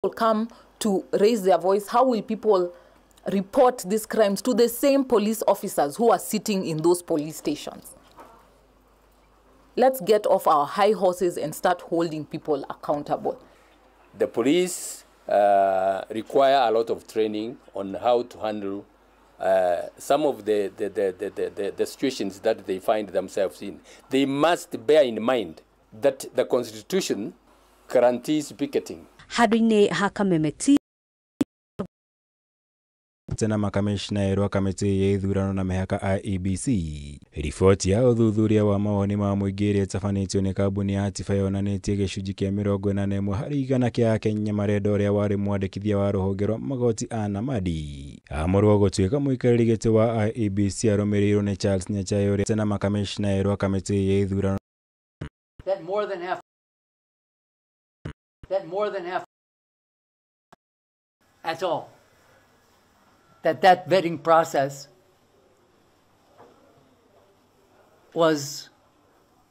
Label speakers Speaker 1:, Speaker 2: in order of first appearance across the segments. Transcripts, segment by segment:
Speaker 1: Come to raise their voice? How will people report these crimes to the same police officers who are sitting in those police stations? Let's get off our high horses and start holding people accountable.
Speaker 2: The police require a lot of training on how to handle some of the situations that they find themselves in. They must bear in mind that the Constitution guarantees picketing.
Speaker 3: Handũ-inĩ ha Kameme
Speaker 4: na makamishna erũ a kamĩtĩ ya ithurano na mĩhaka IEBC. Riboti ya ũthuthuria wa mawoni ma mũingĩ ĩrĩa ĩtabanĩtio nĩ kambuni ya Hatifa yonanĩtie gĩcunjĩ kĩa 41 harĩ igana kĩa Akenya marenda ũrĩa warĩ mwandĩkithia wa rũhonge rwa magoti Anna Madi amũrwo gũtuĩka mũikarĩri gĩtĩ wa IEBC arũmĩrĩirwo nĩ Charles Nyachae ũrĩa na makamishna erũ a kamĩtĩ ya ithurano.
Speaker 5: That more than half, that more than half, that's all. That vetting process was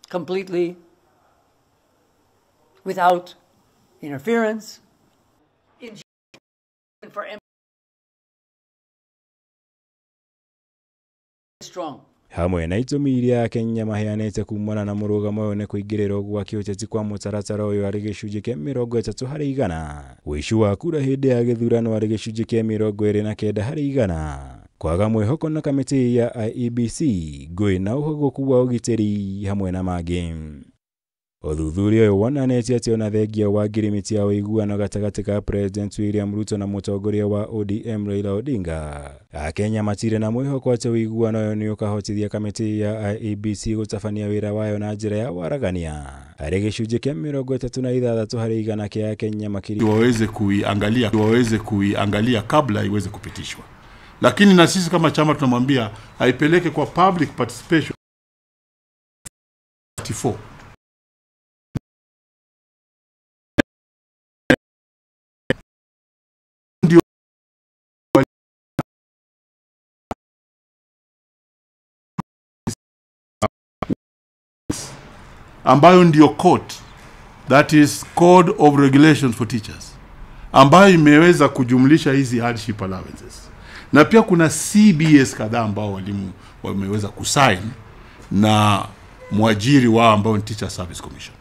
Speaker 5: completely without interference for strong.
Speaker 4: Hamwe na itũmi iria Akenya maheanĩte kumana na mũrũgamo ũyũ nĩ kũingĩrĩrwo gwa kĩũteti kwa mũtaratara ũyũ arĩ gĩcunjĩ kĩa 30 harĩ igana, ũici wa kura hĩndĩ ya gĩthurano arĩ gĩcunjĩ kĩa 29 harĩ igana, kwaga mwĩhoko na kamĩtĩ ya IEBC, ngũĩ na ũhagũku wa ũgitĩri hamwe na mangĩ. Ũthuthuria ũyũ wonanĩtie atĩ ona thengia wa ngirimiti ya ũiguano gatagatĩ ka President William Ruto na mũtongoria wa ODM Raila Odinga, Akenya matirĩ na mwĩhoko atĩ ũiguano ũyũ nĩ ũkahotithia kamĩtĩ ya IEBC gũtabania wĩra wayo na njĩra ya waragania. Harĩ gĩcunjĩ kĩa 36 harĩ igana kĩa Akenya makiri
Speaker 6: waweze kuiangalia kabla iweze kupitishwa, lakini na sisi kama chama tunamwambia aipeleke kwa public participation 4. Ambayo ndio code, that is Code of Regulations for Teachers, ambayo imeweza kujumlisha hizi hardship allowances. Na pia kuna CBS kadhaa ambao walimu wameweza kusign na mwajiri wao ambao ni Teacher Service Commission.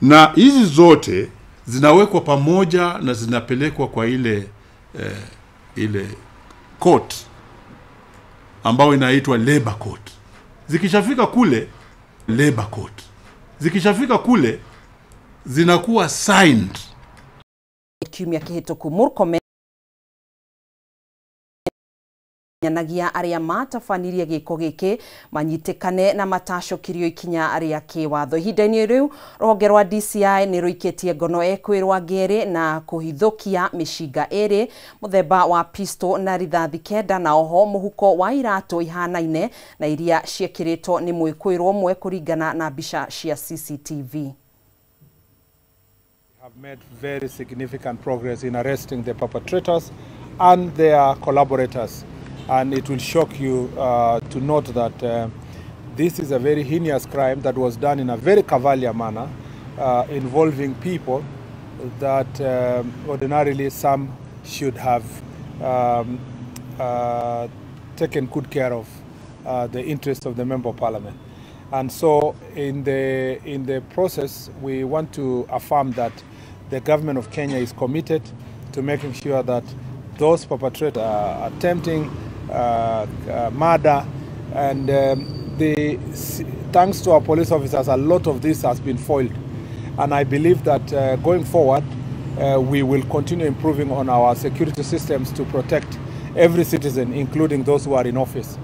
Speaker 6: Na hizi zote zinawekwa pamoja na zinapelekwa kwa ile ile court ambayo inaitwa Labor Court. Zikishafika kule Labor Court, zikishafika kule zinakuwa signed.
Speaker 7: Kiumia kĩhĩtũku Murkomen nyanagia arĩa matabanirie gĩko gĩkĩ manyitĩkane na matacokirio ikinya rĩa kĩwatho. Ihinda-inĩ rĩu rũhonge rwa DCI nĩ rũikĩtie ngono ekwĩrwo angĩ na kũhithũkia mĩcinga ĩrĩ mũthemba wa pistol na rithathi 9 na oho mũhuko wa iratũ ihanaine na iria ciĩkĩrĩtwo nĩ mwĩkũĩrwo ũmwe kũringana na mbica cia CCTV.
Speaker 8: Have made very significant progress in arresting the perpetrators and their collaborators. And it will shock you to note that this is a very heinous crime that was done in a very cavalier manner, involving people that ordinarily some should have taken good care of the interests of the Member of Parliament. And so in the process, we want to affirm that the government of Kenya is committed to making sure that those perpetrators are attempting murder, and thanks to our police officers, a lot of this has been foiled. And I believe that going forward, we will continue improving on our security systems to protect every citizen, including those who are in office.